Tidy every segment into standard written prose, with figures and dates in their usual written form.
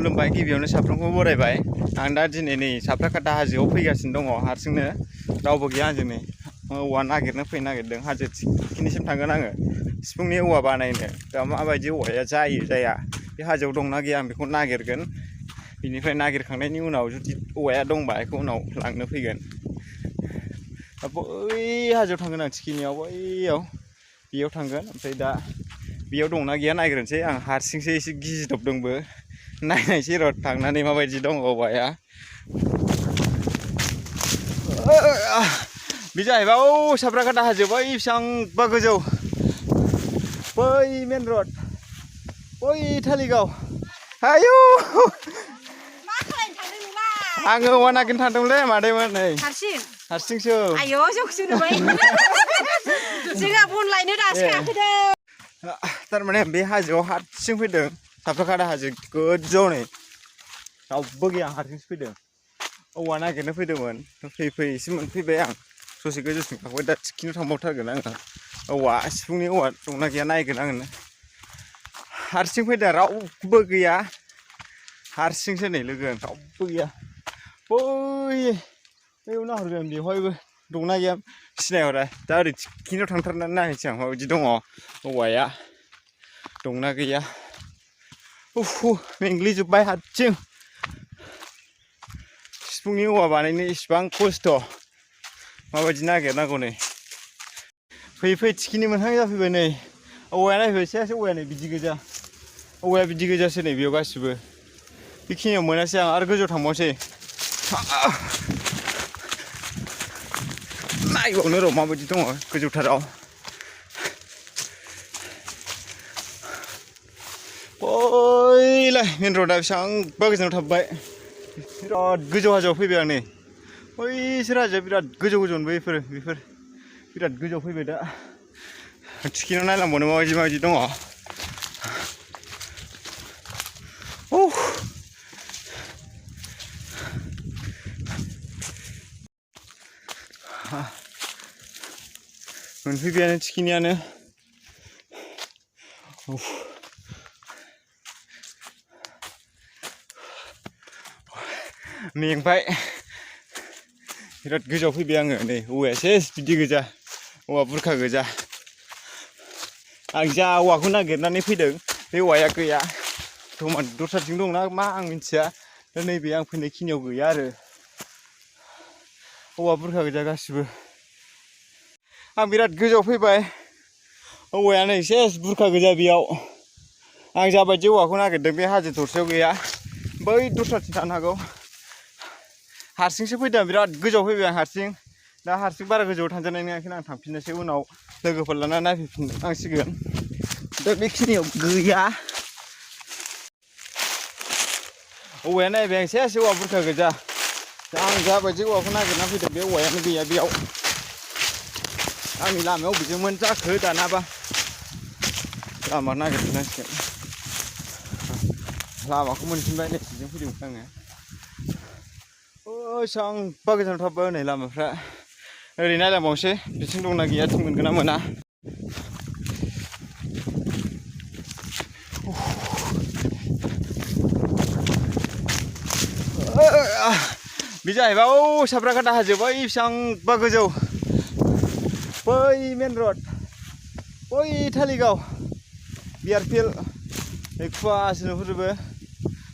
खुलुमबाय गिबियावनो साफ्रोमखौ बरायबाय आं दा दिनै नै साफ्राकाटा हाजोआव फैगासिनो दङ हारसिंनो रावबो गैया आंजों नै औवा नागिरनो फैनो नागिरदों हाजो थिखिनिसिम थांगोन आङो सिफुंनि औवा बानायनो दा माबायदि औवाया जायो जाया बे हाजोआव दंना गैया आं बेखौ नागिरगोन बिनिफ्राय नागिरखांनायनि उनाव जुदि औवाया दंबा बेखौ उनाव लांनो फैगोन बै हाजोआव थांगोन आं थिखिनियाव बेयाव थांगोन ओमफ्राय दा बेयाव दंना गैया नागिरनोसै आं हारसिंसो एसे गिदबदोंबो नायनायसै र' थांनानै माबायदि दं औवाया बे जाहैबाय औ साफ्राकाटा हाजो बै बेसेबांबा गोजौ बै मेन रड बै धालिगाव आयौ मा खालामनो थांदों नोंलाय आङो औवा नागिरनो थांदोंमोनलै मादैमोन नै हारसिंसो आयौ जौखिसो नुबाय जोंहा बन लायनो दासो गाखोदों थारमाने बे हाजोआव हारसिं फैदों साफ्राकाटा हाजो गोजौआव नै रावबो गैया हारसिंसो फैदों औवा नागिरनो फैदोंमोन फैयै फैयै एसे मोनफैबाय आं ससे गोजौसिम थांबाय दा थिखिनियाव थांबावथारगोन आङो औवा सिफुंनि औवा दंना गैया नायगोन आङो हारसिं फैदों रावबो गैया हारसिंसो नै लोगो रावबो गैया बैयाव नाहरगोन बेवहायबो दंना गैया सिनायहरा दा ओरै थिखिनियाव थांथारनानै नायनोसै आं माबायदि दङ औवाया दंना गैया मेंग्लिजोब्बाय हारसिं सिफुंनि औवा बानायनो इसिबां खस्थ' माबायदि नागिरनांगौ नै फैयै थिखिनि मोनहां जाफैबाय नै औवाया नायफैबाय सेस औवाया नै बिदि गोजा औवाया बिदि गोजासो नै बेयाव गासिबो बेखिनियाव मोनासै आं आरो गोजौआव थांबावसै नायबावनो र' माबायदि दङ गोजौथाराव ओइलाय मेन रडआ बेसेबांबा गोजानाव थाबबाय बिराद गोजौ हाजोआव फैबाय आं नै बैसोर हाजोआ बिराद गोजौ बेफोर बिराद गोजौआव फैबाय दा थिखिनियाव नायलांबावनो माबायदि दङ मोनफैबायानो थिखिनियानो मेंबाय बिराद गोजौआव फैबाय आङो नै औवाया सेस बिदि गोजा औवा बुरखा गोजा आं जा औवाखौ नागिरनानै फैदों बे औवाया गैया दस्राथिं दंना मा आं मिथिया नैबे आं फैनाय खिनियाव गैया आरो औवा बुरखा गोजा गासिबो आं बिराद गोजौआव फैबाय औवाया नै सेस बुरखा गोजा बेयाव आं जाबायदि औवाखौ नागिरदों बे हाजो दरसेयाव गैया बै दस्राथिं थानो हागौ हारसिंसो फैदों बिराद गोजौआव फैबाय आं हारसिं दा हारसिं बारा गोजौआव थांजानाय नङाखैनो आं थांफिननोसै उनाव लोगोफोर लानानै नायफैफिननांसिगोन दा बेखिनियाव गैया औवाया नायबाय आं सेस औवा बुरखा गोजा दा आं जाबायदि औवाखौ नागिरना फैदों बे औवायानो गैया बेयाव आंनि लामायाव बबेजोंमोन जाखो दानाबा लामा नागिरफिननांसिगोन लामाखौ मोनफिनबाय नै बिजों फैदोंमोन आङो बेसेबांबा गोजानाव थाबबाय नै लामाफ्रा ओरै नायलांबावनोसै बिथिं दंना गैया थिं मोनगोन ना मोना बे जाहैबाय औ साफ्राकाटा हाजो बै बेसेबांबा गोजौ बै मेन रड बै धालिगाव बिआरपिएल नै खुवासो नुहुरजोबो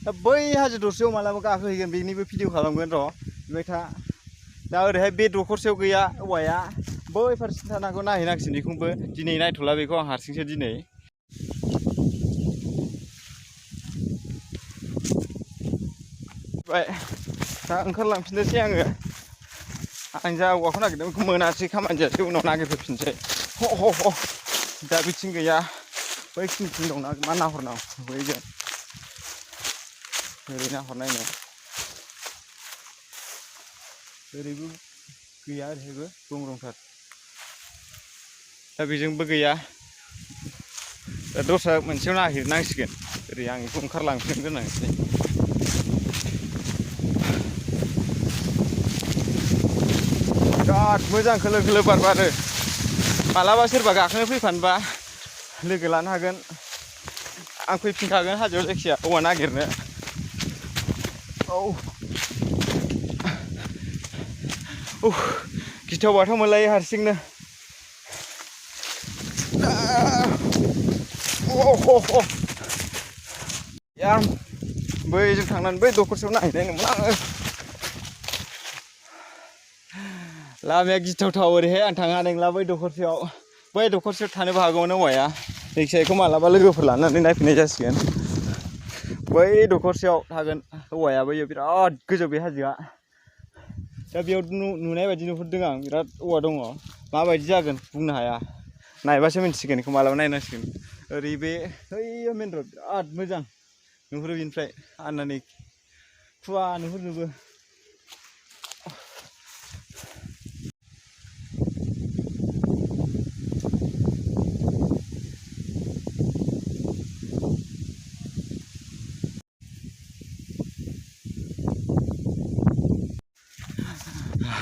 दा बै हाजो दरसेयाव मालाबा गाखोहैगोन बेनिबो भिडिअ खालामगोन र' बेबाय था दा ओरैहाय बे दखरसेयाव गैया औवाया बै फारसे थानांगौ नायहैनांसिगोन बेखौबो दिनै नायथ'ला बेखौ आं हारसिंसो दिनै दा ओंखारलांफिननोसै आङो आं जा औवाखौ नागिरदों बेखौ मोनासै खामानि जायासै उनाव नागिरफैफिनसै दा बिथिं गैया बै खिनिथिं दंना मा नाहरनांगौ बैजों ओरै नाहरनायनो ओरैबो गैया ओरैहायबो दंथार दा बेजोंबो गैया दा दस्रा मोनसेयाव नागिरनांसिगोन ओरै आं बेखौ ओंखारलांफिननो गोनांसै बिराद मोजां खोलो खोलो बार बारो मालाबा सोरबा गाखोनो फैफानोबा लोगो लानो हागोन आं फैफिनखागोन हाजोआव जायखिया औवा नागिरनो गिथावबाथ' मोनलायो हारसिंनो यार बैजों थांनानै बै दखरसेयाव नायहैनाय नंगौमोन आङो लामाया गिथावथाव ओरैहाय आं थाङा नंला बै दखरसेयाव थानोबो हागौमोन औवाया जायखिजाया बेखौ मालाबा लोगोफोर लानानै नायफैनाय जासिगोन बै दखरसेयाव थागोन औवाया बैयो बिराद गोजौ बे हाजोआ दा बेयाव नुनाय बायदि नुहुरदों आं बिराद औवा दङ माबायदि जागोन बुंनो हाया नायबासो मिन्थिसिगोन बेखौ मालाबा नायनांसिगोन ओरै बे बैयो मेन रड बिराद मोजां नुहुरो बेनिफ्राय आन्नानै खुवा नुहुरजोबो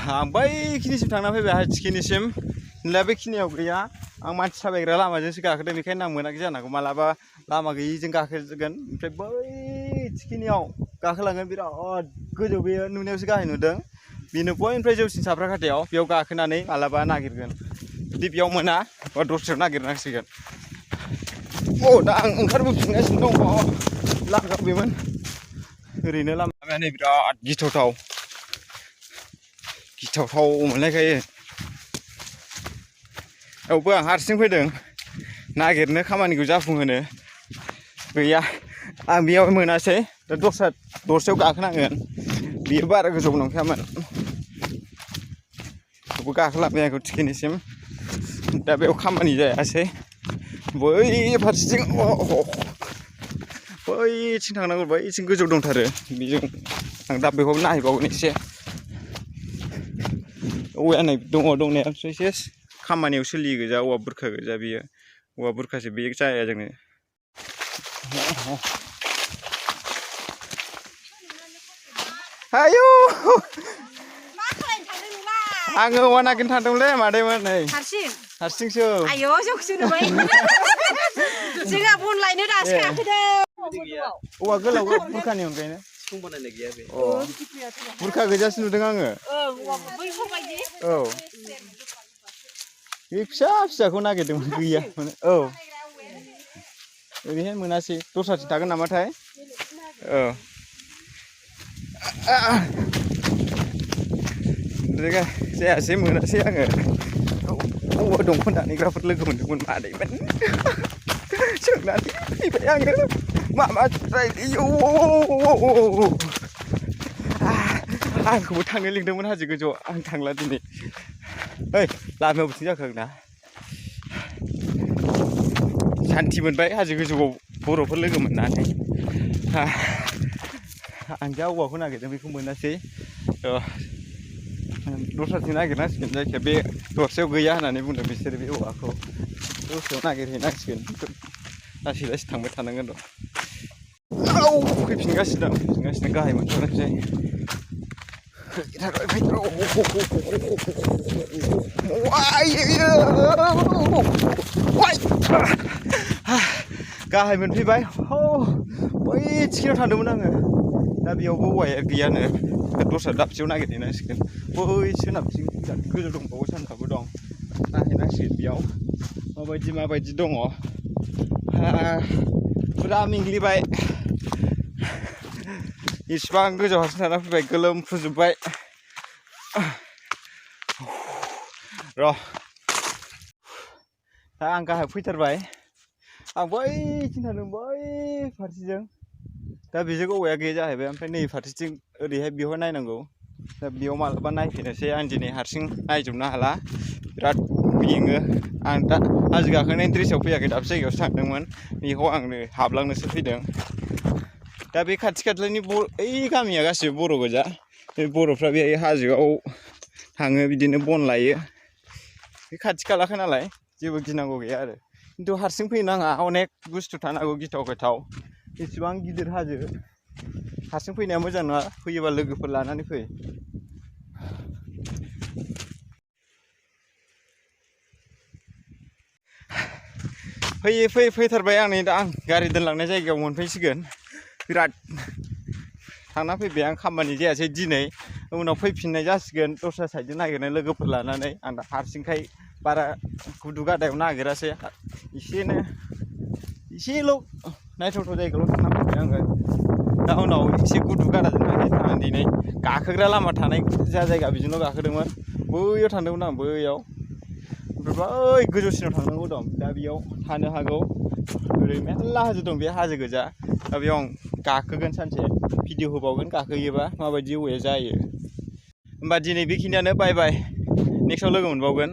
आं बैखिनिसिम थांना फैबाय हाथिखिनिसिम होनब्ला बेखिनियाव गैया आं मानसि थाबायग्रा लामाजोंसो गाखोदों बेखायनो आं मोनाखै जानांगौ मालाबा लामा गैयिजों गाखोगोन ओमफ्राय बै थिखिनियाव गाखोलांगोन बिराद गोजौ बेयो नुनायावसो गाहाय नुदों बेनो बयनिफ्राय जौसिन साफ्राखाथायाव बेयाव गाखोनानै मालाबा नागिरगोन जुदि बेयाव मोना बा दस्रायाव नागिरनांसिगोन दा आं ओंखारबोफिनगासिनो दङ लामा बेमोन ओरैनो लामाया नै बिराद गिथावथाव मोनलायखायो बेयावबो आं हारसिं फैदों नागिरनो खामानिखौ जाफुंहोनो गैया आं बेयाव मोनासै दा दस्रायाव गाखोनांगोन बेयो बारा गोजौ नंखायामोन बेखौबो गाखोलांबाय आंखौ थिखिनिसिम दा बेयाव खामानि जायासै बै फारसेथिं बैथिं थांनांगौ बैथिं गोजौ दंथारो बेजों आं दा बेखौबो नायहैबावगोन एसे औवाया नै दङ दंनाया एसे खामानियाव सोलियो गोजा औवा बुरखा गोजा बियो औवा बुरखासो बे जाया जोंनो आयौ आङो औवा नागिरनो थांदोंमोनलै मादैमोन नै हारसिंसो आयौ जौखोसो नुबाय जोंहा बन लायनो दासो गाखोदों औवा गोलाव बुरखानि अनगायैनो सिफुं बानायनाय गैया बे बुरखा गोजासो नुदों आङो औ बे फिसा फिसाखौ नागिरदोंमोन गैया औ ओरैहाय मोनासै दस्राथिं थागोन नामाथाय औ जायासै मोनासै आङो औवा दंफां दानहैग्राफोर लोगो मोनदोंमोन मादैमोन सोंनानै फैबाय आङो मामा रायलायो आंखौबो थांनो लिंदोंमोन हाजो गोजौआव आं थांला दिनै ओइ लामायाव बिथिं जाखो आंना सान्थि मोनबाय हाजो गोजौआव बर'फोर लोगो मोननानै आं जा औवाखौ नागिरदों बेखौ मोनासै दस्राथिं नागिरनांसिगोन जायखिया बे दरसेयाव गैया होननानै बुंदों बिसोरो बे औवाखौ दस्रायाव नागिरहैनांसिगोन लासै लासै थांबाय थानांगोन र' फैफिनगासिनो गाहाय मोनथारनोसै गाहाय मोनफैबाय बै थिखिनियाव थांदोंमोन आङो दा बेयावबो औवाया गैयानो दस्रा दाबसेयाव नागिरहैनांसिगोन बै सोनाबथिं गोजौ दंबावो सोनाबबो दं नायहैनांसिगोन बेयाव माबायदि दङ फुरा मेंग्लिबाय इसिबां गोजौ हारसिं थाना फैबाय गोलोमफ्रुजोब्बाय र' दा आं गाहाय फैथारबाय आं बैथिं थांदों बै फारसेजों दा बेजों औवाया गैया जाहैबाय ओमफ्राय नै फारसेथिं ओरैहाय बेवहाय नायनांगौ दा बेयाव मालाबा नायफैनोसै आं दिनै हारसिं नायजोबनो हाला बिराद मेङो आं दा हाजो गाखोनायनि ड्रेसाव फैयाखै दाबसे जायगायावसो थांदोंमोन बेखौ आंनो हाबलांनोसो फैदों दा बे खाथि खालानि ओइ गामिया गासिबो बर' गोजा बे बर'फ्रा बे हाजोआव थाङो बिदिनो बन लायो बे खाथि खालाखा नालाय जेबो गिनांगौ गैया आरो खिन्थु हारसिं फैनो नाङा अनेक बुस्थु थानो हागौ गिथाव गोथाव एसेबां गिदिर हाजो हारसिं फैनाया मोजां नङा फैयोबा लोगोफोर लानानै फै फैथारबाय आं नै दा आं गारि दोनलांनाय जायगायाव मोनफैसिगोन बिराद थांना फैबाय आं खामानि जायासै दिनै उनाव फैफिननाय जासिगोन दस्रा साइडजों नागिरनाय लोगोफोर लानानै आं दा हारसिंखाय बारा गुदु गादायाव नागिरासै एसेल' नायथावथाव जायगायावल' थांना फैबाय आङो दा उनाव एसे गुदु गादाजों थांनानै दिनै गाखोग्रा लामा थानाय जा जायगा बिजोंल' गाखोदोंमोन बैयाव थांदोंमोन आं बैयाव ओमफ्राय बै गोजौसिनाव थांनांगौ दं दा बेयाव थानो हागौ ओरै मेरला हाजो दं बे हाजो गोजा दा बेयाव आं गाखोगोन सानसे भिडिअ होबावगोन गाखोयोबा माबायदि वे जायो होमबा दिनै बेखिनियानो बाय बाय नेक्स्टआव लोगो मोनबावगोन